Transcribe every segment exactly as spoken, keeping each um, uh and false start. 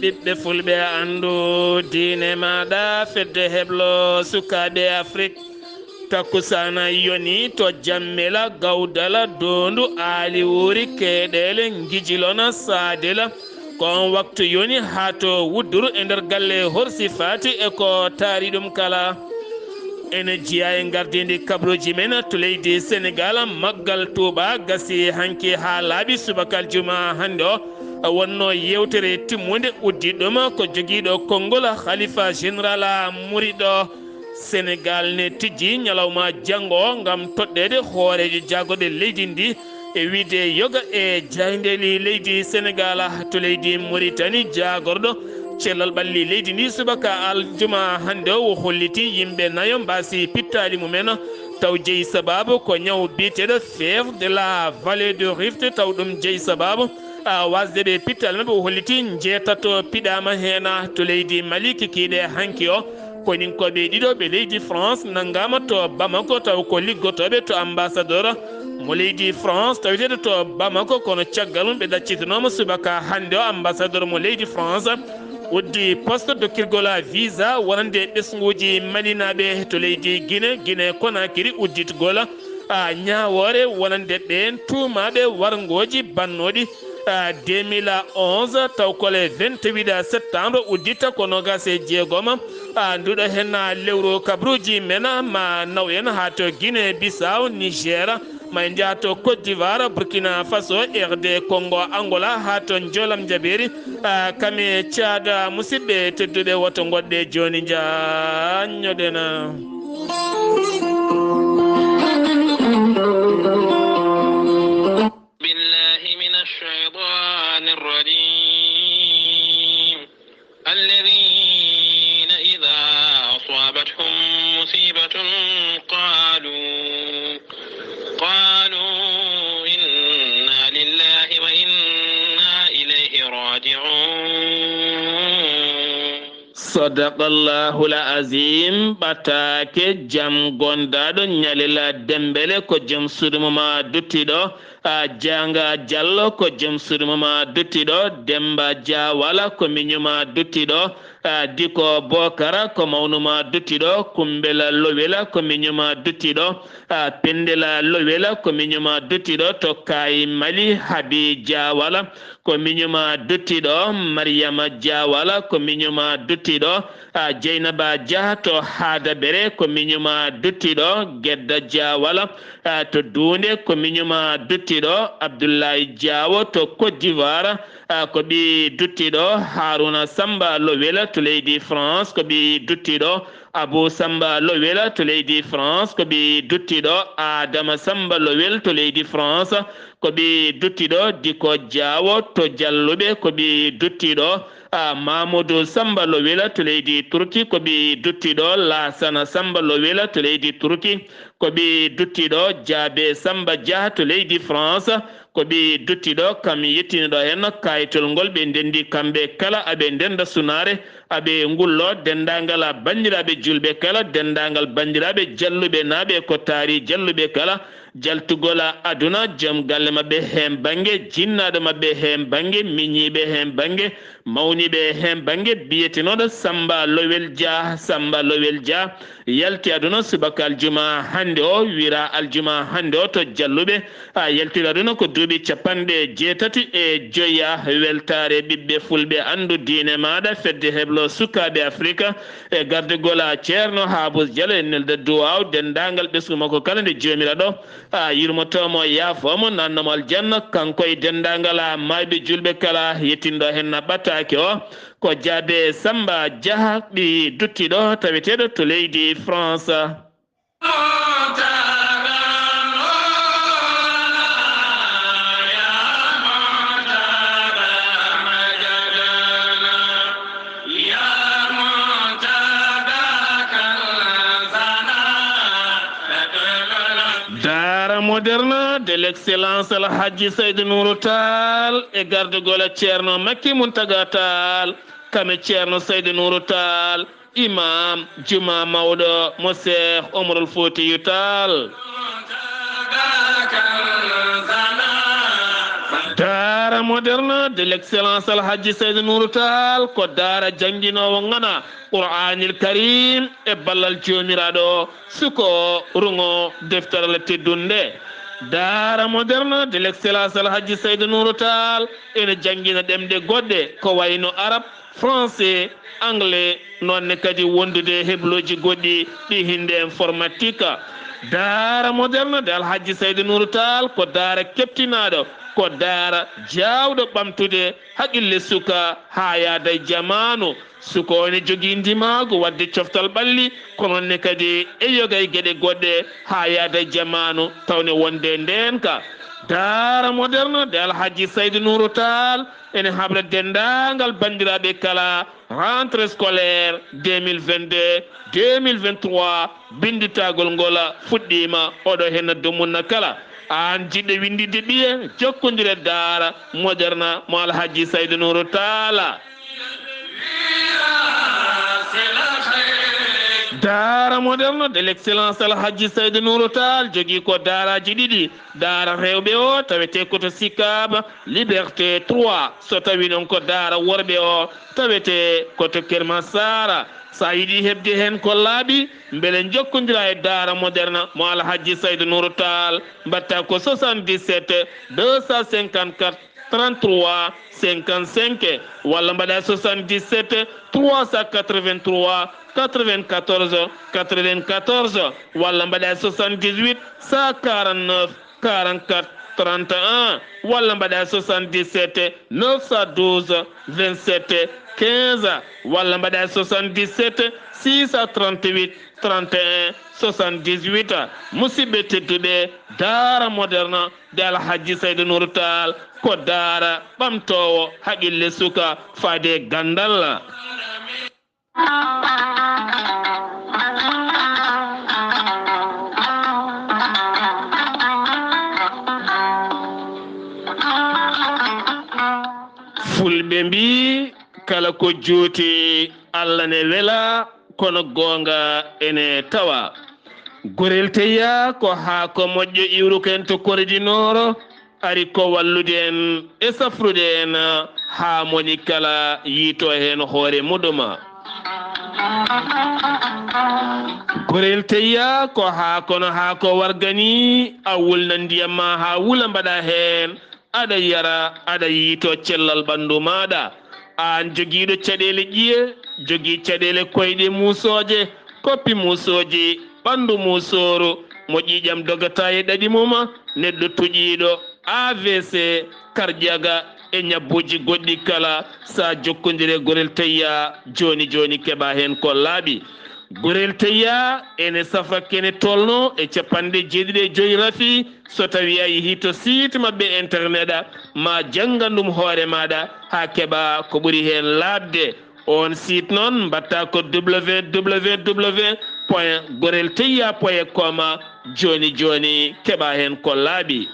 Ɓiɓɓe fulɓe, anndu diine maaɗa, fedde heblo sukaaɓe Afrik. Takkusaana yoni to Jammela, Gawdala, Doondu, Aali Wuuri, Keeɗeele, Ngijilona, Saadela. Ko on waktu yoni haa to Wudduru e nder galle Horsi Faati e ko taari ɗum kala. Ene jeyaa e ngardiindi kabruuji men to leydi Senegaal, Maggal Tuuba gasi hanki haa laaɓi subaka aljuma hannde o. Wonno yeewtere timmunde uddiɗo ɗum ko jogiiɗo konngol Khalifa Général Muriɗo. Senegaal ne tijji ñalawma janngo ngam toɗɗeede hooreejo jaagorɗe leydi ndi e wiyde yoga e jaayndeeli leydi Senegaal to leydi Muritani. Jaagorɗo cellal ɓalli leydi ndi subaka aljuma hannde o, o holliti yimɓe nayo mbaasi pittaali mumen, taw jeyi sababu ko ñaw biyeteeɗo fièvre de la vallée du Rift, taw ɗum jeyi sababu a wasde ɓe pittaali maɓɓe. O holliti njeetato piɗaama heen to leydi Mali kikiiɗe hanki o. Koninkooɓe ɗiɗo ɓe leydi France nanngaama to Bamako, taw ko liggotooɓe to ambassadeur mo leydi France taweteeɗo to Bamako, kono caggal mum ɓe ɗaccitanooma subaka hannde o. Ambassadeur mo leydi France uddi poste dokkirgol visa wonande ɓesnguuji malinaaɓe to leydi Guinée, Guinée Conakry, udditgol a ñaawoore wonande ɓeen tuumaaɓe warngooji bannooɗi a deux mille onze, taw ko le vingt-huit septembre uddita, ko noogaas e jeegom a nduɗo heen lewru. Kabruuji men ma naw en haa to Guinée Bissau, Niger, ma en njaha to Côte d'Ivoire, Burkina Faso, R D Congo, Angola, haa to Njoolam Jabeeri, a Kame, Tchad. Musidɓe tedduɓe, woto ngoɗɗe jooni, njaññoɗen. بالله من الشيطان الرجيم. الذين إذا أصابتهم مصيبة قالوا، قالوا إنا لله وإنا إليه راجعون. Sadaqallahul azim. Ɓataake jam gondaaɗo Ñalel Dembele ko jom suudu mum duttiɗo. A Jaanga Jallo ko jom suudu mum duttiɗo. Demba Jawala ko miñum duttiɗo. A Diko Bokara ko mawnum duttiɗo. Kumbela Lowela ko miñum duttiɗo. A Pendela Lowela ko miñum duttiɗo to Kaayi Mali. Habi Jawala ko miñum duttiɗo. Mariyama Jawala ko miñum duttiɗo. A Jeynaba Jah to Haada Bere ko miñum duttiɗo. Gedda Jawala a to Duunde ko miñum duttiɗo. Abdullahi Jaawo to Côte d'Ivoire a ko ɓii duttiɗo. Haruna Samba Lowela to leydi France ko ɓii duttiɗo. Abu Samba Lowela to leydi France ko ɓii duttiɗo. Adama Samba Lowel to leydi France ko ɓii duttiɗo. Diko Jaawo to Jalluɓe ko ɓii duttiɗo. A Mamadou Samba Lowela to leydi Turki ko ɓii duttiɗo. Lasana Samba Lowela to leydi Turki ko ɓii duttiɗo. Jaabe Samba Jah to leydi France ko ɓii duttiɗo. Kam yettiniɗo heen kayitol ngol ɓe ndenndi kamɓe kala aɓe ndennda sunaare. Aɓe ngullo denndaangal banndiraaɓe juulɓe kala, denndaangal banndiraaɓe jalluɓe naaɓe ko taari jalluɓe kala, jaltugol aduna, jom galle maɓɓe heen bannge, jinnaaɗo maɓɓe heen bannge, miñiiɓe heen bannge, mawniiɓe heen bannge, biyetenooɗo Samba Lowel Jah. Samba Lowel Jah yalti aduna subaka aljuma hannde o, wira aljuma hannde o to Jalluɓe. A yaltiri aduna ko duuɓi capanɗe jeetati e joya. Weltaare ɓiɓɓe fulɓe, anndu diine maaɗa, fedde heblo sukaaɓe Afrika e gardugol a Ceerno Haabus Jalo e nelda duwaaw denndaangal ɓesngu makko kala nde joomiraɗo a yurmotoomo, yaafoomo, nannomo aljanna, kanko e denndaangal a maayɓe juulɓe kala. Yettinɗo heen na ɓataake o ko Jaabe Samba Jah ɓii duttiɗo taweteeɗo to leydi France. Daara moderne de l'excellence Alhaji Seydou Nourou Tall e gardugol Ceerno Makki Mountaga Tall, kame Ceerno Seydou Nourou Tall. Imam Juma mawɗo mo Cheikh Omarul Foutiyou Tall. Daara Moderne de l'excellence Alhaji Seydou Nourou Tall ko daara jannginoowo ŋana Qur'aanil Karim e ballal Joomiraaɗo, suko ruŋo deftere le teddunde. Daara moderne de l'excellence Alhaji Seydou Nourou Tall ene janngina ɗemɗe goɗɗe ko wayno Arab, Français, Anglais, noon ne kadi wondude e heblooji goɗɗi ɗi hinnde informatique. Daara moderne de Alhaji Seydou Nourou Tall ko daara keɓtinaaɗo, ko daara jaawɗo ɓamtude haqille suka haa yaada e jamaanu. Suka o ne jogii ndimaagu waɗde coftal ɓalli, ko noon ne kadi e yoga e geɗe goɗɗe haa yaada e jamaanu, tawde wonde ndeenka. Daara moderne de Alhaji Seydou Nourou Tall ene habra denndaangal banndiraaɓe kala rentrée scolaire deux mille vingt-deux, deux mille vingt-trois, binnditagol ngol fuɗɗiima, oɗo heen addu munna kala. Aan jiɗɗo winnditde ɓiye, jokkondire daara moderne mo Alhaji Seydou Nourou Tall. Daara moderne de l'excellence Alhaji Seydou Nourou Tall jogii ko daaraaji ɗiɗi. Daara rewɓe o tawetee ko to Sicap Liberté trois, so tawi noon ko daara worɓe o tawetee ko to Keur Massar. So a yiɗi heɓde heen ko laaɓi, mbele njokkondira e daara moderne mo Alhaji Seydou Nourou Tall, mbaɗta ko soixante-dix-sept deux cent cinquante-quatre trente-trois cinquante-cinq, walla mbaɗa soixante-dix-sept trois cent quatre-vingt-trois quatre-vingt-quatorze quatre-vingt-quatorze, walla mbaɗa soixante-dix-huit cent quarante-neuf quarante-quatre trente et un, walla mbaɗa soixante-dix-sept neuf cent douze vingt-sept quinze, walla mbaɗa soixante-dix-sept six cent trente-huit trente et un soixante-dix-huit. Musidɓe tedduɓe, daara moderne de Alhaji Seydou Nourou Tall ko daara ɓamtoowo haqille suka faade e ganndal. Fulɓe mbii, kala ko juuti Allah ne wela, kono goonga ene tawa. Gorel Teyya ko haako moƴƴo iwruko en to Corée du Nord, ari ko wallude en e safrude en haa moni kala yiito heen hoore muɗum. Gorel Teyya ko haako no haako warga ni, a wulna ndiyam ma haa wula, mbaɗa heen, aɗa yara, aɗa yiito cellal ɓanndu maaɗa. Aan jogiiɗo caɗeele ƴiye, jogii caɗeele koyɗe muusooje, koppi muusooji, ɓanndu muusooru, mo ƴiiƴam dogata e ɗaɗi mum, neɗɗo tuƴiiɗo A V C, karƴaga e ñabbuuji goɗɗi kala, so a jokkondire Gorel Teyya jooni jooni, keɓa heen ko laaɓi. Gorel Teyya ene safa kene tolno e capanɗe jeeɗiɗi e joyi rafi. So tawi a yehi to site maɓɓe internet, ma janngan ɗum hoore maaɗa haa keɓa ko ɓuri heen laaɓde. Oon site noon mbaɗta ko w w w point gorel teyya point com. Jooni jooni keɓa heen ko laaɓi.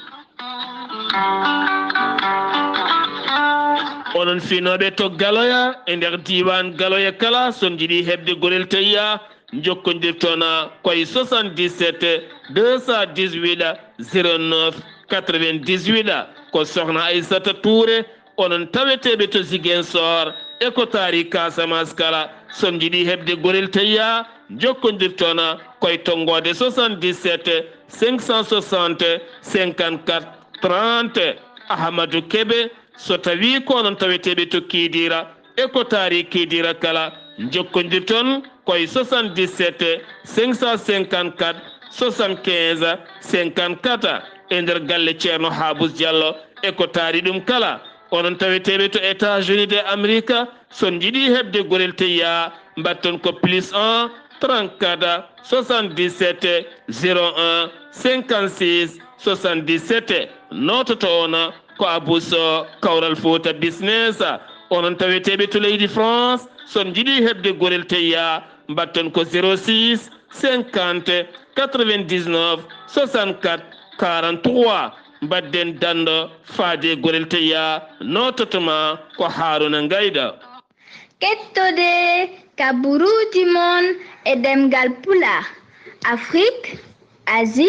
Onon finooɓe to Galoya, e nder diiwaan Galoya kala, so on njiɗi heɓde Gorel Teyya, njokkondirton koye soixante-dix-sept deux cent dix-huit zéro neuf quatre-vingt-dix-huit. Ko Sokhna Aissata Touré, onon taweteeɓe to Ziguinchor e ko taari Casamance kala, so on njiɗi heɓde Gorel Teyya, njokkondirton koye tonngoode soixante-dix-sept cinq cent soixante cinquante-quatre trente. Ahmadou Kébé, so tawi ko onon taweteeɓe to Kidira e ko taari Kidira kala, njokkondirton koye soixante-dix-sept cinq cent cinquante-quatre soixante-quinze cinquante-quatre, e nder galle Ceerno Habous Diallo e ko taari ɗum kala. Onon taweteeɓe to États-Unis de Amerique, so on njiɗi heɓde Gorel Teyya, mbaɗton ko plus un trente-quatre soixante-dix-sept zéro un cinquante-six soixante-dix-sept. Noototo on ko Abou Sow, Kawral Fouta Business. Onon taweteeɓe to leydi France, so on njiɗi heɓde Gorel Teyya, mbaɗton ko zéro six cinquante quatre-vingt-dix-neuf soixante-quatre quarante-trois. Mbaɗden danndo faade Gorel Teyya, noototo ma ko Haruna Ngayda. Kettode kaburuuji mon e ɗemngal Pulaar, Afrique, Asie,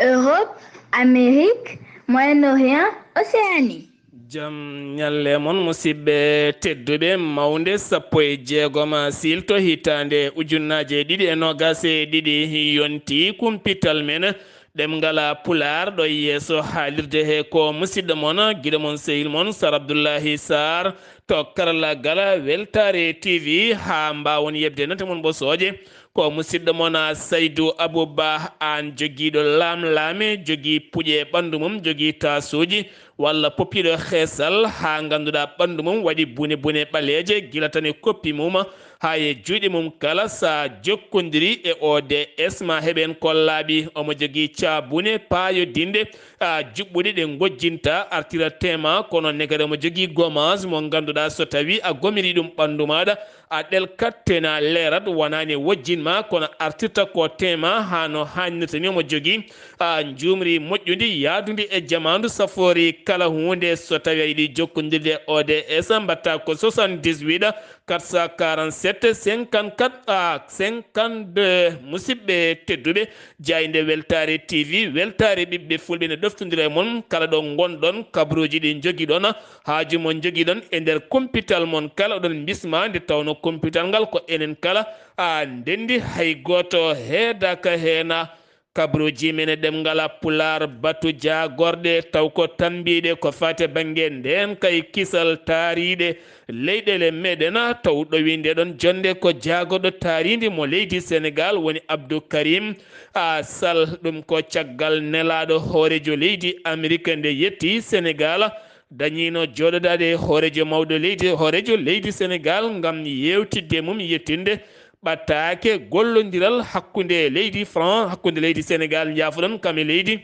Europe, Amérique, Moyen-Orient, Océanie. Jam ñalle mon, musidɓe tedduɓe. Mawnde sappo e jeegom siilto hitaande ujunnaaje ɗiɗi e noogaas e ɗiɗi yonti kumpital men ɗemngal Pulaar ɗo yeeso haalirde he ko musidɗo mon, giɗo mon, sehil mon, Sar Abdullahi Sar, to karallagal Weltaare T V. Haa mbaawon yeɓde nate mon ɓosooje, ko musidɗo mon Saydu Abuba, aan jogiiɗo laamlaame, jogii puƴe ɓanndu mum, jogii taasuuji, walla poppiiɗo xeesal haa ngannduɗaa ɓanndu mum waɗi bune bune ɓaleeje, gila tan e koppi mum haa e juuɗe mum kala. So a jokkondiri e O D S, ma heɓen ko laaɓi. Omo jogii caabune paayodinɗe, a, juɓɓuɗe ɗe ngojjinta artira tema, kono nekere omo jogii gommage mo ngannduɗaa so tawii a gomiri ɗum ɓanndu maaɗa, a ɗelkat tena leerat, wonani wojjin ma, kono artirta ko tema haa no haannirta ni. Omo jogii, a, njuumri moƴƴundi yaadundi e jamaandu, safoori kala huunde. So tawii a yiɗi jokkondirde O D S, mbaɗta ko soixante-dix-huit quatre cent quarante-sept cinquante-quatre à cinquante-deux. Musidɓe tedduɓe, jaaynde Weltaare T V, Weltaare ɓiɓɓe Fulɓe ne ɗoftondira e mon kala ɗo ngonɗon, kabaruuji ɗi njogiɗon, haaju mo njogiɗon e nder kumpital mon kala, oɗon mbisma. Nde tawno kumpital ngal ko enen kala, a, ndenndi, hay gooto heedaaka heen. Kabaruuji men e ɗemngal Pulaar, batu jaagorɗe, taw ko tammbiiɗe ko faati e bannge ndeenka e kisal, taariiɗe leyɗeele meɗen, taw ɗowinde ɗon jonnde ko jaagorɗo taariindi mo leydi Senegaal woni Abdou Karim, a, Sall. Ɗum ko caggal nelaaɗo hooreejo leydi Amerik nde yetti Senegaal, dañiino jooɗodaade hooreejo mawɗo leydi, hooreejo leydi Senegaal ngam yeewtidde mum yettinde ɓataake gollondiral hakkunde leydi Fran-, hakkunde leydi Senegaal, njaafoɗon, kam e leydi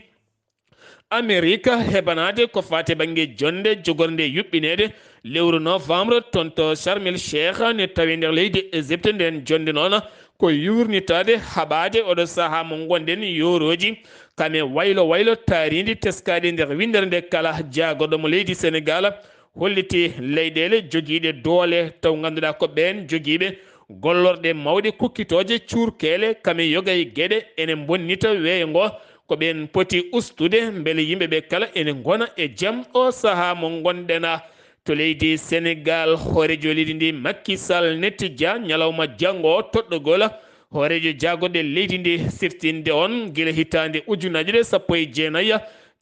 Amerik, heɓanaade ko faati e bannge jonnde jogornde yuɓɓineede lewru novembre toon to Sharm el Sheikh, ne tawi nder leydi Égypte. Ndeen jonnde noon ko yuurnitaade, haɓaade oɗo sahaa mo ngonɗen, yoorooji, kam e waylo waylo taariindi teskaaɗi nder winndere nde kala. Jaagorɗo mo leydi Senegaal holliti leyɗeele jogiiɗe doole, taw ngannduɗaa ko ɓeen jogiiɓe gollorɗe mawɗe, kukkitooje, cuurkeele, kam e yoga e geɗe ene mbonnita weeyo ngo. Ko ɓeen poti ustude mbele yimɓe ɓe kala ene ngona e jam. O sahaa mo ngonɗen to leydi Senegaal, hooreejo leydi ndi Macky Sall ne tijja ñalawma janngo o toɗɗogol hooreejo jaagorɗe leydi ndi siftinde on gila hitaande ujunaaji ɗiɗi e sappo e jeenayi.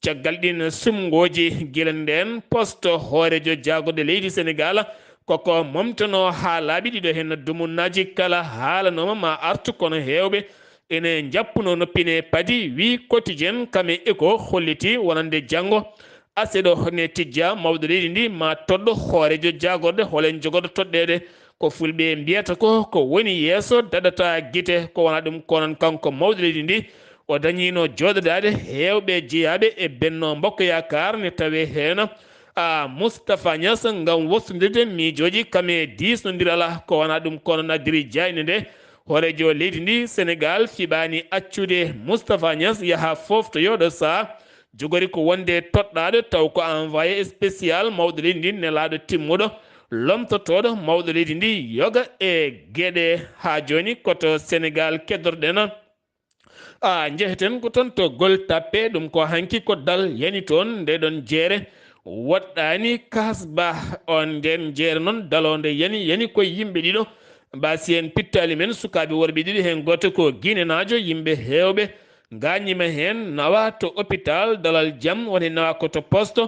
Caggal ɗiin sumngooji, gila ndeen poste hooreejo jaagorɗe leydi Senegaal, koko momtanoo haa laaɓi ɗiɗo heen dumunnaaji kala haalanooma ma artu, kono heewɓe ene njappunoo noppi ne padi, wi Quotidien, kam e Echo holliti wonande janngo aseɗo ne tijja mawɗo leydi ndi ma toɗɗo hooreejo jaagorɗe, hol en jogorɗo toɗɗeede. Ko Fulɓe mbiyata ko, ko woni yeeso daɗata gite, ko wona ɗum. Kono kanko mawɗo leydi ndi, o dañiino jooɗodaade heewɓe jeyaaɓe e Benno Bokk Yaakaar, ne tawee heen, a, Moustapha Niass, ngam wostondirde miijooji kam e diisnondiral. Ko wona ɗum, kono addiri jaaynde nde, hooreejo leydi ndi Senegaal fiɓaani accude Moustapha Niass yaha fooftoyoo ɗo saha jogori ko wonde toɗɗaaɗo, taw ko envoyé spécial mawɗo leydi ndi, nelaaɗo timmuɗo, lomtotooɗo mawɗo leydi ndi yoga e geɗe. Haa jooni ko to Senegaal keddorɗen. A, njeheten ko toon to Gueule Tapée, ɗum ko hanki ko dal yani toon, nde ɗon jeere woɗɗaani Kasbah. On nden jeere noon dalo nde yani, yani koye yimɓe ɗiɗo, mbasi en pittaali men sukaaɓe worɓe ɗiɗi, heen gooto ko Guinénaajo, yimɓe heewɓe ngaañiima heen, nawa to hôpital Dalal Jam, woni nawa ko to poste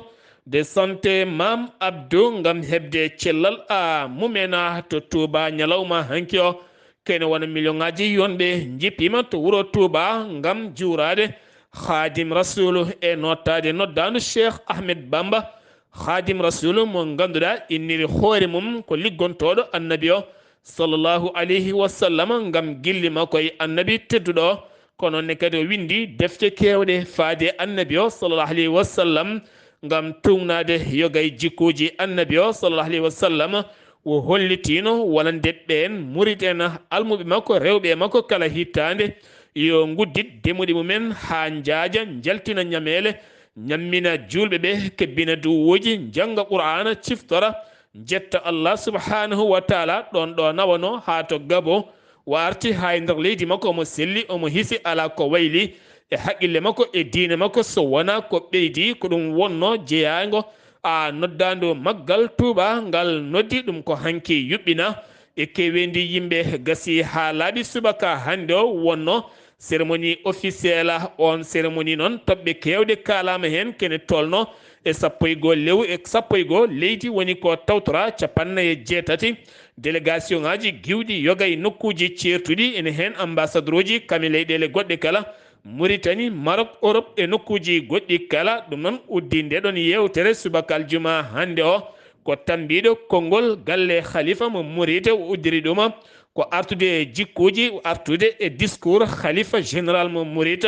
de santé Maam Abdou ngam heɓde cellal a mumena to Touba ñalawma hanki o. Kene wona million ŋaaji yonɓe njippiima to wuro Touba ngam juuraade Khaadim Rasulu e nottaade noddaandu Cheikh Ahmed Bamba Khaadim Rasulu, mo ngannduɗaa inniri hoore mum ko liggontooɗo Annabi o, sallallahu alayhi wa sallam, ngam gilli makko e Annabi tedduɗo o. Ko noon ne kadi o winndi defte keewɗe faade Annabi o, sallallahu alayhi wa sallam, ngam tuugnaade yoga e jikkuuji Annabi o, sallallahu alayhi wa sallam. O hollitiino wonande ɓeen murid en, almuɓe makko, rewɓe e makko, kala hitaande yo nguddit demuɗe mumen haa njaaja, njaltina ñameele, ñammina juulɓe ɓe, kebbina duwuuji, njannga Qur'aana, ciftora, njetta Allah subhaanahu wa taala. Ɗoon ɗo nawano haa to Gabo, o arti haa e nder leydi makko, omo selli, omo hisi, alaa ko wayli e haqqille makko, e diine makko, so wonaa ko ɓeydi ko ɗum wonno jeyaango A noddaandu maggal Tuuba ngal noddi ɗum ko hanki yuɓɓina. E keeweendi yimɓe gasi haa laaɓi subaka hannde o wonno cérémonie officielle. On cérémonie noon toɓɓe keewɗe kaalaama heen kene tolno e sappo e goo lew-, e sappo e goo leydi woni ko tawtora capannayi e jeetati. Délégation ŋaaji giwɗi yoga e nokkuuji ceertuɗi ene heen ambassadeur uji kam e leyɗeele goɗɗe kala. Muritani, Marok, Orop e nokkuuji goɗɗi kala. Ɗum noon uddi nde ɗon yeewtere subaka aljuma hannde o. Ko tambiiɗo konngol galle Khalifa mo Murit o uddiri ɗum. Ko artude e jikkuuji, artude e discours Khalifa général mo Murit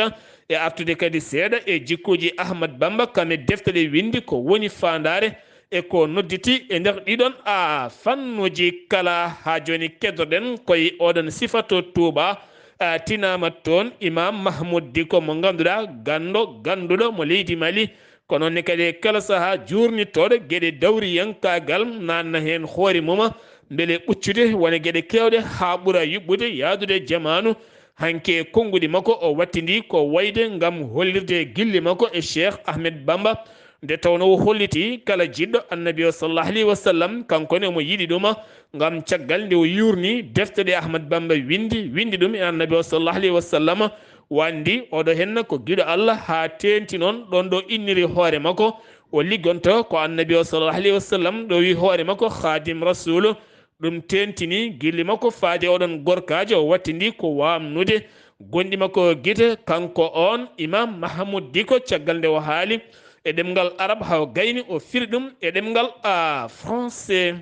e artude kadi seeɗa e jikkuuji Ahmad Bamba kam e defte ɗe winndi ko woni faandaare e ko nodditi e nder ɗiɗon a fannuuji kala. Haa jooni keddoɗen koye oɗon sifa to Tuuba, a tinaama toon Imam Mahmoud Diko mo ngannduɗaa ganndo, gannduɗo mo leydi Mali. Ko noon ne kadi e kala sahaa juurnitooɗo geɗe dawriyankaagal naatna heen hoore mum mbele ɓuccude wona geɗe keewɗe haa ɓura yuɓɓude yahdude e jamaanu. Hanki e konnguɗi makko o wattindii ko wayde ngam hollirde gilli makko e Cheikh Ahmed Bamba. Nde tawnoo o hollitii kala jiɗɗo Annabi o sallallahu alayhi wa sallam, kanko ne omo yiɗi ɗum, ngam caggal nde o yuurnii defte ɗe Ahmad Bamba winndi, winndi ɗum e Annabi o sallallahu alayhi wa sallam, o anndi oɗo henna ko giɗo Allah haa teeŋti noon ɗoon ɗo inniri hoore makko. O liggonto ko Annabi o sallallahu alayhi wa sallam ɗowi hoore makko Khaadim Rasuulu. Ɗum teeŋtini gilli makko faade oɗon gorkaajo o wattindii ko waamnude gonɗi makko gite, kanko oon Imam Mahamoud Diko, caggal nde o haali e ɗemngal Arab haa o gayni o firi ɗum e ɗemngal, a, Français.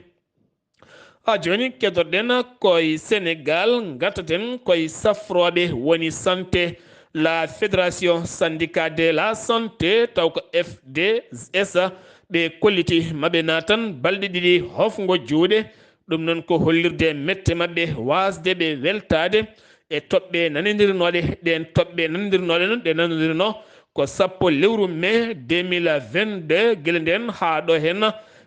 Haa jooni keddorɗen koye Senegaal, ngartaten koye safrooɓe woni santé, la Fédération Syndicat de la Santé, taw ko F D S, ɓe kolliti maɓe naatan balɗe ɗiɗi hofngo juuɗe. Ɗum noon ko hollirde mette maɓɓe, waasde ɓe weltaade e toɓɓe nanondirnooɗe. Ɗeen toɓɓe nanondirnooɗe noon, ɗe nanondirnoo ko sappo lewru mai deux mille vingt-deux. Gila ndeen haa ɗo heen,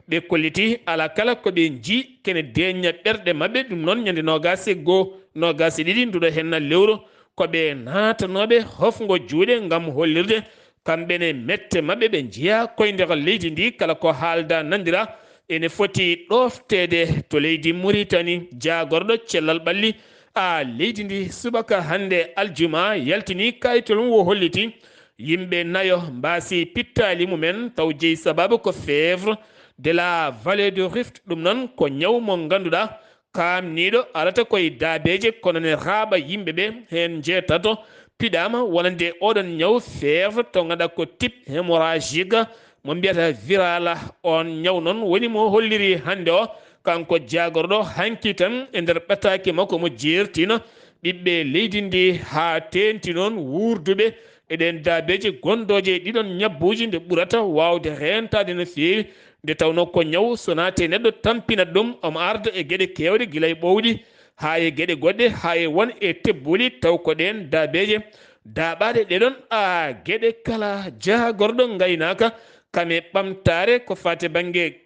ɓe kolliti alaa kala ko ɓe njii kene deeƴna ɓerɗe maɓɓe. Ɗum noon, ñande noogaas e goo, noogaas e ɗiɗi nduɗo heen lewru, ko ɓe naatanooɓe hofngo juuɗe ngam hollirde kamɓe ne mette maɓɓe ɓe njiyaa koye nder leydi ndi, kala ko haalda nandira ene foti ɗoofteede to leydi Muritani. Jaagorɗo cellal ɓalli a leydi ndi subaka hannde aljuma yaltini kayitol wo holliti yimɓe nayo mbaasi pittaali mumen taw jeyi sababu ko fièvre de la vallée du Rift. Ɗum noon ko ñaw mo ngannduɗaa kaamniiɗo arata koye daabeeje, kono ne raaɓa yimɓe ɓe, heen njeetato piɗaama wonande oɗon ñaw fièvre to ngannduɗaa ko type hémorragique mo mbiyata viral. On ñaw noon woni mo holliri hannde o, kanko jaagorɗo hanki tan e nder ɓataake makko mo jeertino ɓiɓɓe leydi ndi haa teeŋti noon wuurduɓe e ɗeen daabeeje gondooje e ɗiɗon ñabbuuji nde ɓurata waawde reentaade no feewi. Nde tawnoo ko ñaw so naati e neɗɗo tampinat ɗum, omo arda e geɗe keewɗe gila e ɓowɗi haa e geɗe goɗɗe, haa e won e tebbuli, taw ko ɗeen daabeeje daaɓaaɗe ɗeɗon a geɗe kala. Jaagorɗo ngaynaaka kam e ɓamtaare ko faati bannge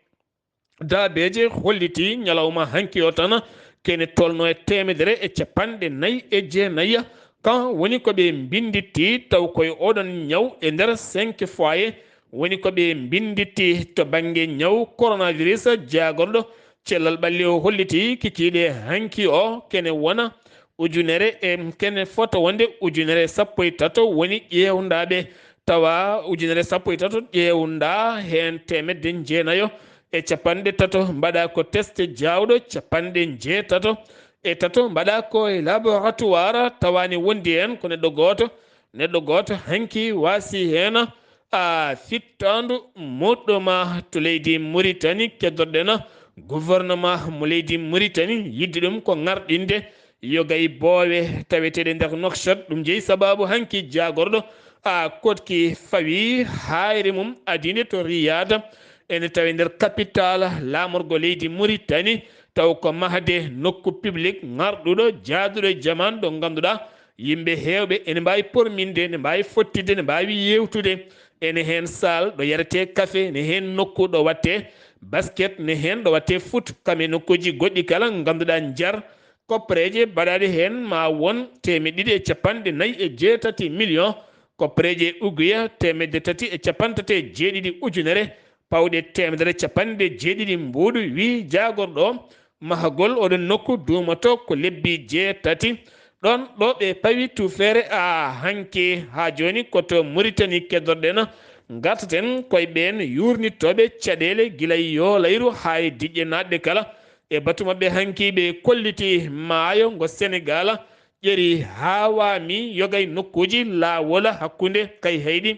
daabeeje holliti ñalawma hanki o tan kene tolno e teemedere e capanɗe nayi e jeenayi. Kan woni ko ɓe mbinditti taw koye oɗon ñaw e nder cinq foyer woni ko ɓe mbinditti to bannge ñaw coronavirus. Jaagorɗo cellal ɓalli o holliti kikiiɗe hanki o kene wona ujunere e kene fota wonde ujunere sappo e tato woni ƴeewndaaɓe, tawa ujunere sappo e tato ƴeewnda, heen teemedde jeenayo e capanɗe tato mbaɗa ko test jaawɗo, capanɗe njeetato e tato mbaɗa ko e laboratoire, tawa ne wondi heen ko neɗɗo gooto. Neɗɗo gooto hanki waasi heen a fittaandu moɗɗo ma to leydi Muritani. Keddorɗen gouvernement mo leydi Muritani yidde ɗum ko ŋarɗinde yogay boowe taweteeɗe nder Nouakchott. Ɗum jeyi sababu hanki jaagorɗo a koɗki fawi haayre mum adinde to Riyad. Ene tawi nder capital laamorgo leydi Muritani, taw ko mahde nokku public ŋarɗuɗo jaaduɗo e jaman ɗo ngannduɗaa yimɓe heewɓe ene mbaawi porminde, ene mbaawi fottidde, ene mbaawi yeewtude. Ene heen saal ɗo yaretee kafe, ene heen nokku ɗo waɗtee basket, ene heen ɗo waɗtee foot, kam e nokkuuji goɗɗi kala ngannduɗaa njar koppareeje baɗaaɗe heen ma won teemeɗɗe ɗiɗi e capanɗe nayi e jeetati million, koppareeje uguya teemedde tati e capanɗe tati e jeeɗiɗi ujunere, pawɗe teemedere capanɗe jeeɗiɗi mbuuɗu, wi jaagorɗo o. Mahagol oɗon nokku duumoto ko lebbi jeetati. Ɗon ɗo ɓe pawi tuufeere a hanki haa jooni ko to Muritani keddorɗen. Ngartaten koye ɓeen yuurnitooɓe caɗeele gila yoolayru haa e diƴƴe naatɗe kala. E batu maɓɓe hanki ɓe kolliti maayo ngo Senegaal ƴeri haa waami yoga e nokkuuji laawol hakkunde Kayhayɗi.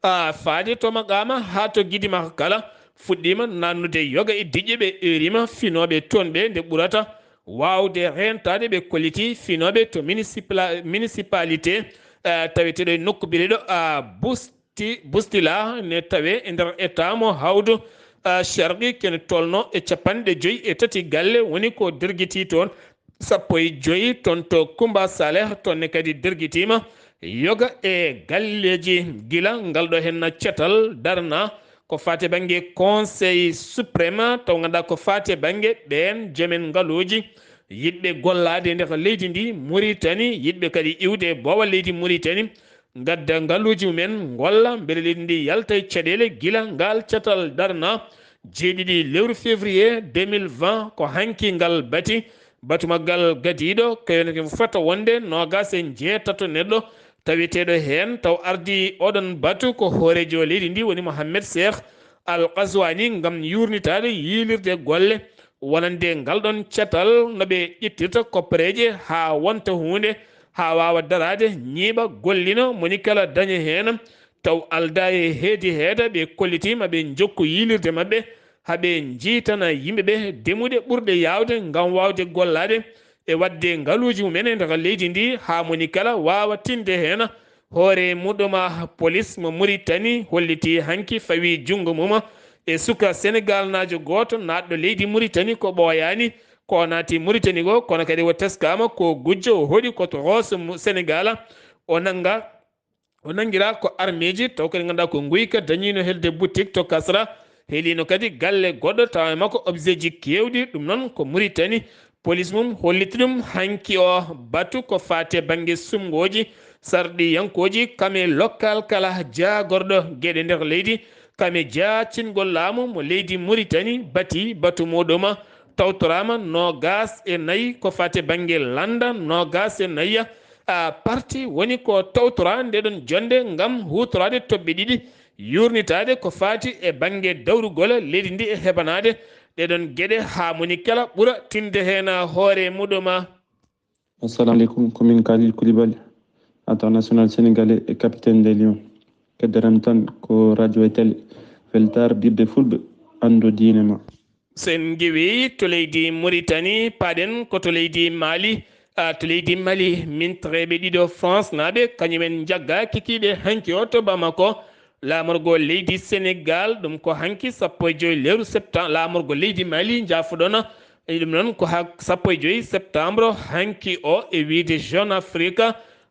A faade to Maqaama haa to Gidima kala fuɗɗiima naannude yoga e diƴƴe ɓe eerima finooɓe toon ɓe nde ɓurata waawde reentaade ɓe kolliti finooɓe to municipla-, municipalité, eh, taweteeɗo e nokku biyeteeɗo a Busti, Bustila ne tawe e nder état mo Hawdu, eh, Sharqi kene tolno e capanɗe joyi e tati galle woni ko dergiti toon. Sappo e joyi toon to Kumba Saleh, toon ne kadi dergitiima yoga e galleeji gila ngal ɗo henna catal darna ko faati bannge Conseil Suprême, taw ngannduɗaa ko faati bannge ɓeen joomen ngaluuji yiɗɓe gollaade e nder leydi ndi Muritani, yiɗɓe kadi iwde e boowa leydi Muritani, ngadda ngaluuji mumen, ngolla mbele leydi ndi yalta e caɗeele gila ngal catal darna jeeɗiɗi lewru février deux mille vingt ko hanki ngal bati. Batu maggal gadiiɗo, ko fota wonde noogaas e njeetato neɗɗo taweteeɗo heen, taw ardii oɗon batu ko hooreejo leydi ndi woni Mohamed Cheikh Al Qaswani ngam yuurnitaade yiilirde golle wonande ngal ɗon catal no ɓe ƴettirta koppareeje haa wonta huunde haa waawa daraade ñiiɓa gollino moni kala daña heen. Taw aldaa e heedi heeda ɓe kollitiima ɓe njokku yiilirde maɓɓe haa ɓe njiytana yimɓe ɓe demuɗe ɓurɗe yaawde ngam waawde gollaade e waɗde ngaluuji mumen e nder leydi ndi haa moni kala waawa tinde heen hoore muɗuma. Polis mo Muritani holliti hanki fawi junngo mum e suka Senegaalnaajo gooto naatɗo leydi Muritani ko ɓooyaani ko naati Muritani ko, kono kadi o teskaama ko gujjo, o hoɗi ko to Roos mo Senegaal. O nannga, o nanngiraa ko armeeji, taw kadi ngannduɗaa ko nguyka, dañiino helde boutique to Kasra, heliino kadi galle goɗɗo, tawa e makko objet ji keewɗi. Ɗum noon ko Muritani, polis mum holliti ɗum hanki o batu ko faati e bannge suɓngooji sarɗiyankooji, kame lokkal kala jaagorɗo geɗe nder leydi, kame jaacingol laamu mo leydi Muritani bati batu muɗum. Tawtoraama noogaas e nayi ko faati e bannge lannda, noogaas e nayi a parti woni ko tawtoraa nde ɗon jonnde ngam huutoraade toɓɓe ɗiɗi yuurnitaade ko faati e bannge dawrugol leydi ndi e heɓanaade ɗee ɗon geɗe haa moni kala ɓura tinde heen hoore muɗum. Assalamu aleykum, ko min Khalil Koulibaly, international sénégalais et capitaine des Lions. Keddoram tan ko radio e télé Feltar, ɓiɓɓe fulɓe, anndu diine ma. So en ngewi to leydi Mauritanie, paaɗen ko to leydi Mali. A, to leydi Mali, mintreɓe ɗiɗo France naaɓe, kañumen njagga kikiiɗe hanki o to Bamako. Laamorgo leydi Sénégal, ɗum ko hanki sappo e joyi lewru septembre, laamorgo leydi Mali, njaafoɗon, ɗum noon ko ha sappo e joyi septembre hanki o, e wiide Jeune Afrique.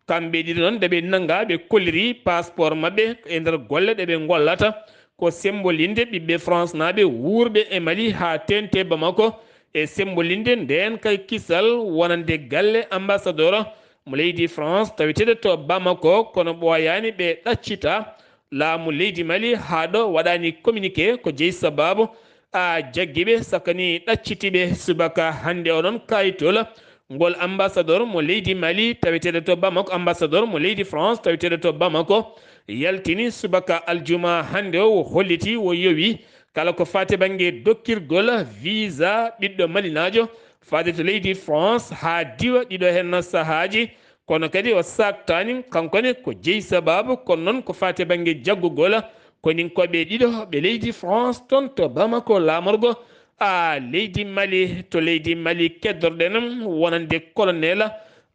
Kamɓe ɗiɗo noon, nde ɓe nanngaa, ɓe kolliri passeport maɓɓe e nder golle ɗe ɓe ngollata. Ko sembolinde ɓiɓɓe France naaɓe wuurɓe e Mali haa teeŋti Bamako, e sembolinde ndeen kay kisal wonande galle ambassadeur mo leydi France taweteeɗo to Bamako, kono ɓooyaani ɓe ɗaccita laamu leydi Mali haa ɗo waɗaani communiqué ko jeyi sabaabu a jaggi ɓe sakani ɗacciti ɓe subaka hannde oɗon kayitol. Ngol ambassadeur mo leydi Mali taweteeɗo to Bamako, ambassadeur mo leydi France taweteeɗo to Bamako, yaltini subaka aljuma hannde o, o holliti, o yowi kala ko faati bannge dokkirgol visa ɓiɗɗo malinaajo faade to leydi France haa diwa ɗiɗo heen sahaaji. Kono kadi o saaktaani, kanko ne ko jeyi sabaabu, kono noon ko faati bannge jaggugol koninkooɓe ɗiɗo ɓe leydi France toon to Bamako, laamorgo a leydi Mali. To leydi Mali keddorɗen wonande colonel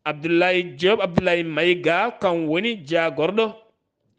Abdoulaye Diop, Abdoulaye Maïga, kam woni jaagorɗo,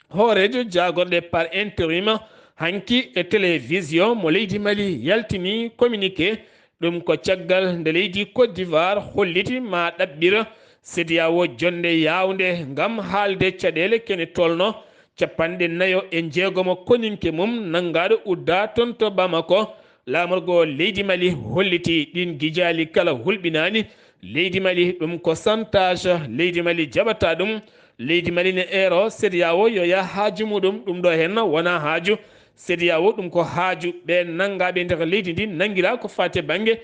hooreejo jaagorɗe par intérim hanki e télévision mo leydi Mali yaltini communiqué. Ɗum ko caggal nde leydi Côte d'Ivoire holliti ma ɗaɓɓira CEDEAO jonnde yaawnde ngam haalde caɗeele kene tolno capanɗe nayo e jeegomo koninke mum nanngaaɗo udda toon to Bamako. Laamorgo leydi Mali holliti ɗiin gijaali kala hulɓinaani leydi Mali, ɗum ko chantage, leydi Mali jaɓataa ɗum. Leydi Mali ne eero CEDEAO yo yah haaju muɗum, ɗum ɗo henna wonaa haaju CEDEAO, ɗum ko haaju ɓe nanngaaɓe nder leydi ndi nanngiraa ko faati bannge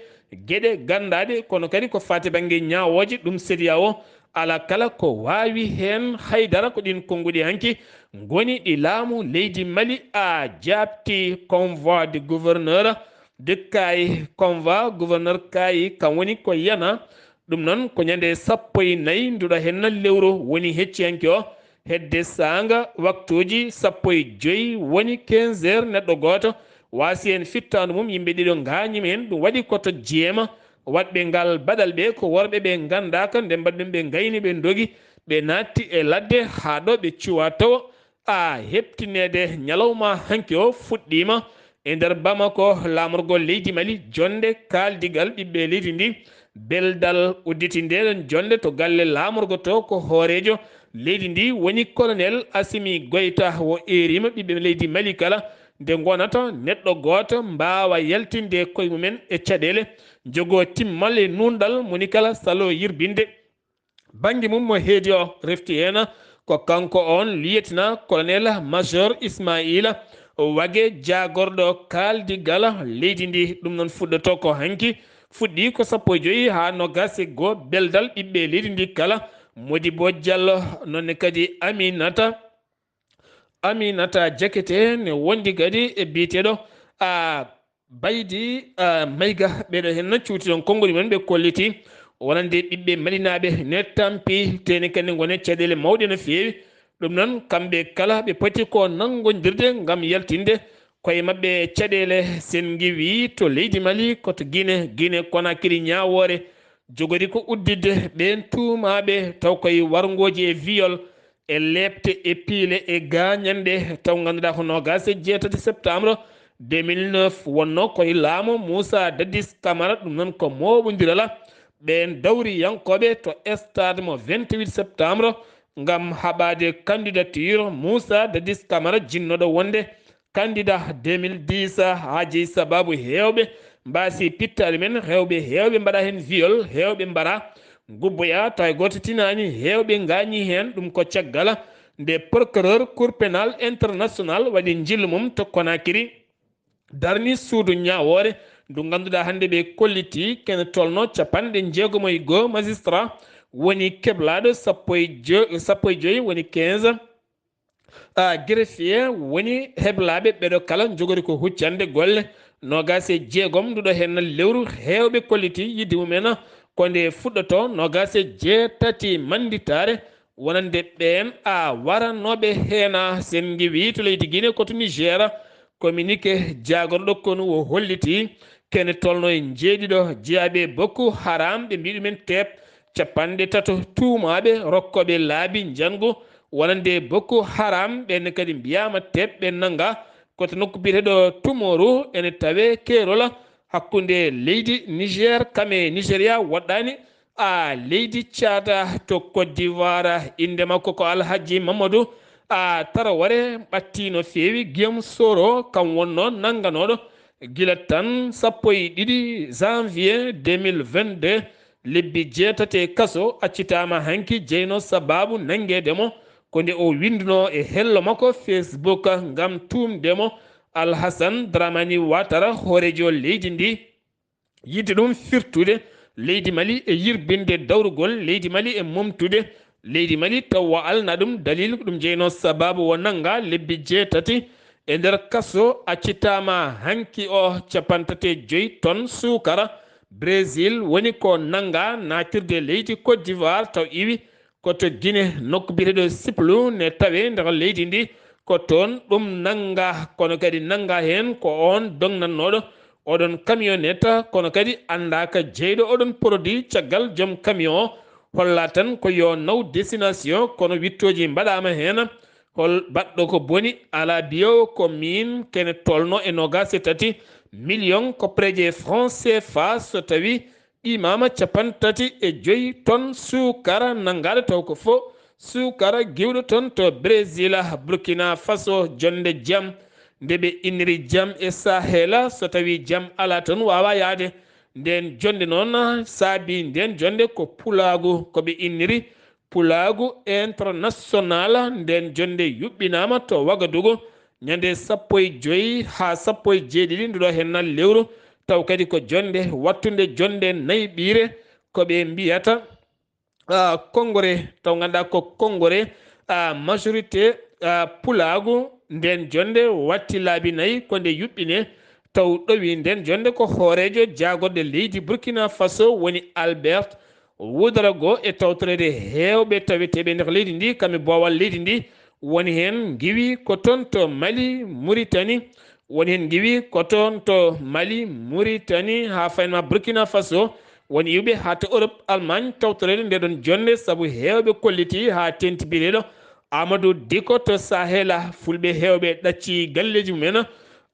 geɗe ganndaaɗe, kono kadi ko faati bannge ñaawooje. Ɗum CEDEAO alaa kala ko waawi heen haydara. Ko ɗiin konnguɗi hanki ngoni ɗi laamu leydi Mali a jaabti convoi de gouverneur de Kaayi, convoi gouverneur Kaayi, kam woni ko yana. Ɗum noon ko ñande sappo e nayi nduɗo heen lewru woni hecci hanki o, hedde saanga waktuuji sappo e joy woni quinze heures, neɗɗo gooto waasi heen fittaandu mum, yimɓe ɗiɗo ngaañiima heen. Ɗum waɗi ko to jeema waɗɓe ngal baɗal ɓe ko worɓe ɓe nganndaaka nde mbaɗi ɗum, ɓe ngayni, ɓe ndogi, ɓe naatti e ladde haa ɗo ɓe cuwa tawo. A heɓtineede ñalawma hanki o fuɗɗiima e nder Bamako, laamorgol leydi Mali, jonnde kaaldigal ɓiɓɓe leydi ndi. Beldal udditi nde ɗon jonnde to galle laamorgo to ko hooreejo leydi ndi woni Colonel Assimi Goïta. O eeriima ɓiɓɓe leydi Mali kala nde ngonata neɗɗo gooto mbaawa yaltinde koye mumen e caɗeele, jogoo timmal e nuunɗal moni kala salo yirbinde bannge mum mo heedi o. Refti heen ko kanko on lieutenant colonel major Ismaila Wage, jaagorɗo kaaldigal leydi ndi. Ɗum noon fuɗɗoto ko hanki, fuɗɗi ko sappo e joy haa nogas e goo beldal ɓiɓɓe leydi ndi kala. Modibo Diallo, noon ne kadi Aminata Aminata Jakete ne wondi kadi e biyeteeɗo a Baydi a Mayga. Ɓeeɗo heen cuuti ɗon konngol men, ɓe kolliti wonande ɓiɓɓe malinaaɓe ne tampi teni kadi ngone caɗeele mawɗe no feewi. Ɗum noon kamɓe kala ɓe poti ko nanngondirde ngam yaltinde koye maɓɓe caɗeele. Sen ngiwi to leydi Mali, ko to Gine, Gine Konakiri ñaawoore jogori ko udditde ɓeen tuumaaɓe taw koye warngooji e viol e leepte e piile e gaañanɗe, taw ngannduɗaa ko noogaas e jeetati septembre deux mille neuf wonnoo koye laamu Moussa Dadis Camara. Ɗum noon ko mooɓondiral ɓeen dawriyankooɓe to stade mo vingt-huit septembre ngam haɓaade candidature Moussa Dadis Camara, jinnooɗo wonde candidat deux mille dix. Haa jeyi sabaabu heewɓe mbaasi pittaali men, heewɓe, heewɓe mbaɗa heen viol, heewɓe mbaɗa ngubboya, tawi gooto tinaani, heewɓe ngaañi heen. Ɗum ko caggal nde procureur Cour pénal international waɗi njillu mum to Conakry, darni suudu ñaawoore ndu ngannduɗaa hannde ɓe kolliti kene tolno capanɗe jeegomo e goo magistrat woni keblaaɗo sappo e jo-, sappo e joy, woni quinze. A greffier woni heblaaɓe ɓeɗo kala jogori ko huccande golle. Noogaas e jeegom nduɗo heen lewru heewɓe kolliti yidde mumen ko nde fuɗɗoto noogaas e jeetati mannditaare wonande ɓeen a waranooɓe heen. Sen ngiwi to leydi Gine ko to Niger, communiqué jaagorɗo konu o holliti kene tolno e njeeɗiɗo jeyaaɓe Boko Haram, ɓe mbi ɗumen teep capanɗe tato tuumaaɓe rokkooɓe laabi njanngu wonande Boko Haram. Ɓeen kadi mbiyaama teep ɓe nannga ko to nokku biyeteeɗo Tumoru, ene tawee keerol hakkunde leydi Niger kam e Nigeria, woɗɗaani a leydi Caada to Côte d'Ivoire. Innde makko ko Alhaji Mamadou a Tarawore, ɓattii no feewi Guillaume Soro, kam wonnoo nannganooɗo gila tan sappo e ɗiɗi janvier deux mille vingt-deux, lebbi jeetati e kaso, accitaama hanki jeyno sabaabu nanngeede mo ko nde o winndunoo e hello makko Facebook ngam tuumde mo Alhassane Dramani Ouattara, hooreejo leydi ndi, yiɗde ɗum firtude leydi Mali e yirbinde dawrugol leydi Mali e momtude leydi Mali, taw o alna ɗum dalil. Ko ɗum jeyno sabaabu o nannga lebbi jeetati e nder kaso, accitaama hanki o capantati e joy ton suukara Brésil woni ko nannga naatirde leydi Côte d'Ivoire, taw iwi ko to Gine, nokku biyeteeɗo Siplu ne tawee nder leydi ndi. Ko toon ɗum nannga, kono kadi nannga heen ko oon dognannooɗo oɗon camionnette, kono kadi anndaaka jeyɗo oɗon produit. Caggal joom camion o holla tan ko yo naw destination, kono wittooji mbaɗaama heen. Hol baɗɗo ko boni? Alaa biyeewo ko miin, kene tolno e noogaas e tati million ko pereje franc C F A, so tawi qimaama capantati e joy ton suukara nanngaaɗo, taw ko fo suukara giwɗo ton to Brésil. Burkina Faso, jonnde jam nde ɓe inniri jam e Sahela, so tawi jam alaa ton waawa yaade. Nden jonnde noon saabi nden jonnde ko pulaagu, ko ɓe inniri pulaagu international. Nden jonnde yuɓɓinaama to Wagadugu, ñande sappo e joyi haa sappo e jeeɗiɗi nduɗo hennal lewru, taw kadi ko jonnde wattunde jonnde nayi ɓiire, ko ɓe mbiyata, ah, konngore, taw ngannduɗaa ko konngore, ah, majorité, ah, pulaagu. Nden jonnde watti laabi nayi ko nde yuɓɓine, taw ɗowi nden jonnde ko hooreejo jaagorɗe leydi Burkina Faso woni Albert Ouedraogo e tawtoreede heewɓe taweteeɓe nder leydi ndi, kamɓe boowal leydi ndi, woni heen ngiwi ko toon to Mali, Muritani, woni heen ngiwi ko toon to Mali, Muritani, haa faynma Burkina Faso, woni iwɓe haa to Europe, Allemagne, tawtoreede nde ɗon jonnde sabu heewɓe kolliti haa teenti biyeteeɗo Amadou Diko to Sahela. Fulɓe heewɓe ɗacci galleeji mumen,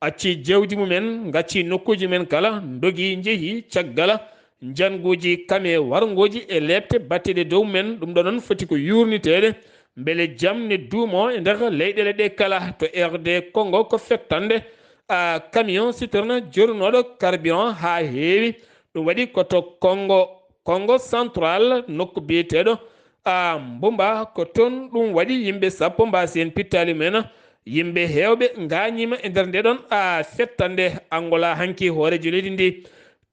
acci jawdi mumen, ngacci nokkuuji mumen kala, ndogi njehi caggal njannguuji kame warngooji e leepte batteeɗe dow mumen. Ɗum ɗo noon foti ko yuurniteede mbele jam ne duumo e nder leyɗeele ɗe kala. To R D Congo ko fettande, a, camion citerne jornooɗo carburant haa heewi. Ɗum waɗi ko to Congo, Congo Central, nokku biyeteeɗo, a, Mbumba. Ko toon ɗum waɗi yimɓe sappo mbaasi heen pittaali mumen. Yimɓe heewɓe ngaañiima e nder nde ɗon, a, fettande. Angola hanki hooreejo leydi ndi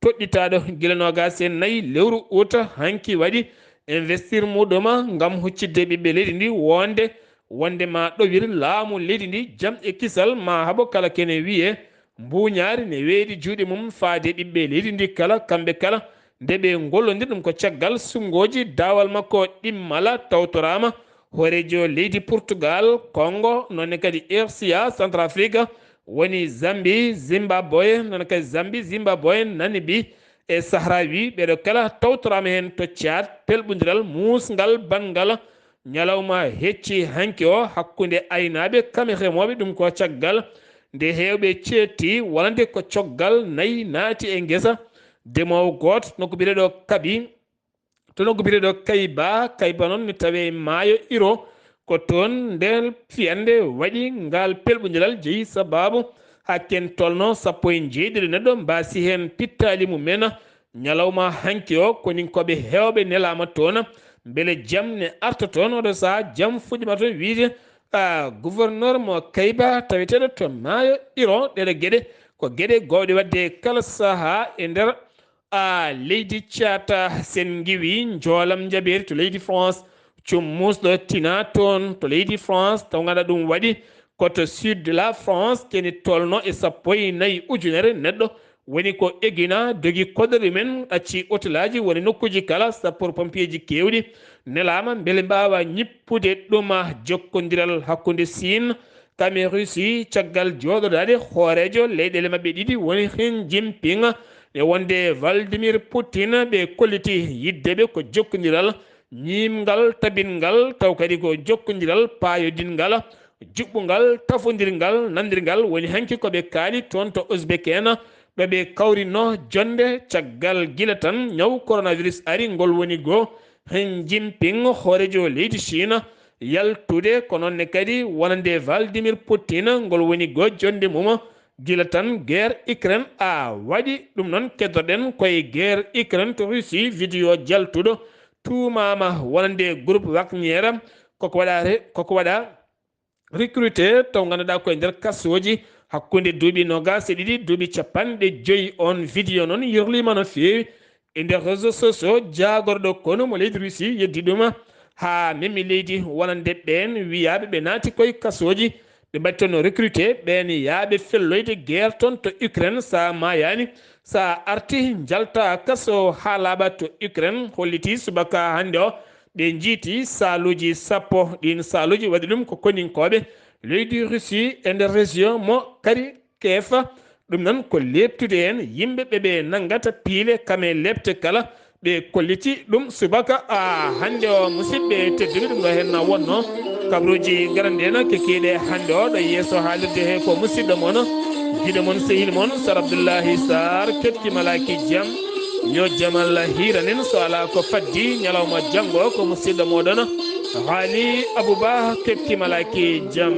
toɗɗitaaɗo gila noogaas e nayi lewru uta hanki waɗi investir muɗum ngam huccitde ɓiɓɓe leydi ndi wonde, wonde ma ɗowir laamu leydi ndi jam e kisal ma haɓo kala kene wiye mbuuñaari ne weeɗi juuɗe mum faade ɓiɓɓe leydi ndi kala, kamɓe kala nde ɓe ngollondir ɗum ko caggal sunngooji daawal makko ɗimmala tawtoraama hooreejo leydi Portugal, Congo, noone kadi R C A, Centrafrique, woni Zambie, Zimbabwe, noone kadi Zambie, Zimbabwe, Namibie e Sahrawi, ɓeɗo kala tawtoraama heen to Tchad, pelɓundiral muusngal banngal ñalawma hecci hanki o hakkunde aynaaɓe kame remooɓe, ɗum ko caggal nde heewɓe ceetti wonande ko coggal nayi naati e ngesa demoowo gooto, nokku biyeteeɗo Kabi, to nokku biyeteeɗo Kayba. Kayba noon ne tawee maayo Iro. Ko toon ndeen fiyannde waɗi ngaal pelɓundiral jeyi sabaabu haa ken tolno sappo e njeeɗiɗo neɗɗo mbaasi heen pittaali mumen. Ñalawma hanki o, koninkooɓe heewɓe nelaama toon mbele jam ne arta toon. Oɗo sahaa jam fuɗɗiima to wiyde, a, gouverneur mo Kayba taweteeɗo to maayo Iro. Ɗeɗo geɗe ko geɗe goowɗe waɗde kala sahaa e nder, a, leydi Caata. Sen ngiwi njoolam njabeeri to leydi France, cum muusɗo tina toon to leydi France, taw ngannduɗaa ɗum waɗi ko to sud de la France, keni tolno e sappo e nayi ujunere neɗɗo woni ko egina dogi koɗorɗi men, ɗacci otelaaji woni nokkuuji kala, sappoor pompiyeeji keewɗi nelaama mbele mbaawa ñippude ɗum. Jokkondiral hakkunde Siin kame Russie caggal jooɗodaade hooreejo leyɗeele maɓɓe ɗiɗi woni Xi Jinping e wonde Vladimir Putin, ɓe kolliti yidde ɓe ko jokkondiral ñiimngal, tabinngal, taw kadi ko jokkondiral paayodingal, juɓɓungal, tafondirngal, nandirngal. Woni hanki ko ɓe kaali toon to Uzbek en, ɗo ɓe kawrinno jonnde caggal gila tan ñaw coronavirus ari, ngol woni goo Xi Jinping, hooreejo leydi Chine, yaltude, ko noon ne kadi wonande Vladimir Putin, ngol woni goo jonnde mum gila tan guerre Ukraine a waɗi. Ɗum noon keddoɗen koye guerre Ukraine to Russie, vidéo jaltuɗo tuumaama wonande groupe Wagner, koko waɗa re-, koko waɗa recruté, taw ngannduɗaa ko e nder kasooji hakkunde duuɓi noogaas e ɗiɗi, duuɓi capanɗe joyi. On vidéo noon yirliima no feewi e nder réseau sociaux, jaagorɗo konu mo leydi Russie yeddi ɗum haa memi leydi wonande ɓeen wiyaaɓe ɓe naati koye kasooji, ɓe mbaɗi toon recruté ɓeen yaaɓe felloyde guerre toon to Ukraine. Sa maayaani, sa arti njalta kaso haa laaɓa to Ukraine, holliti subaka hannde o ɓe njiiti saaluuji sappo. Ɗiin saaluuji waɗi ɗum ko koninkooɓe leydi Russie e nder région mo Kharkiv. Ɗum noon ko leeptude heen yimɓe ɓe ɓe nanngata piile kame leepte kala. Ɓe kolliti ɗum subaka, a, hannde o, musidɓe tedduɓe, ɗum ɗo heen na wonno kabruuji garande en kekiiɗe hannde o ɗo yeeso haalirde he ko musidɗo mon, giɗo mon, sehil mon, Sar Abdullahi Sarr, keɓti malaaki jam. Yo jam Allah hiiranen, so alaa ko faddi, ñalawma janngo ko musidɗo mooɗon Haali Abouba, keɓti malaaki jam.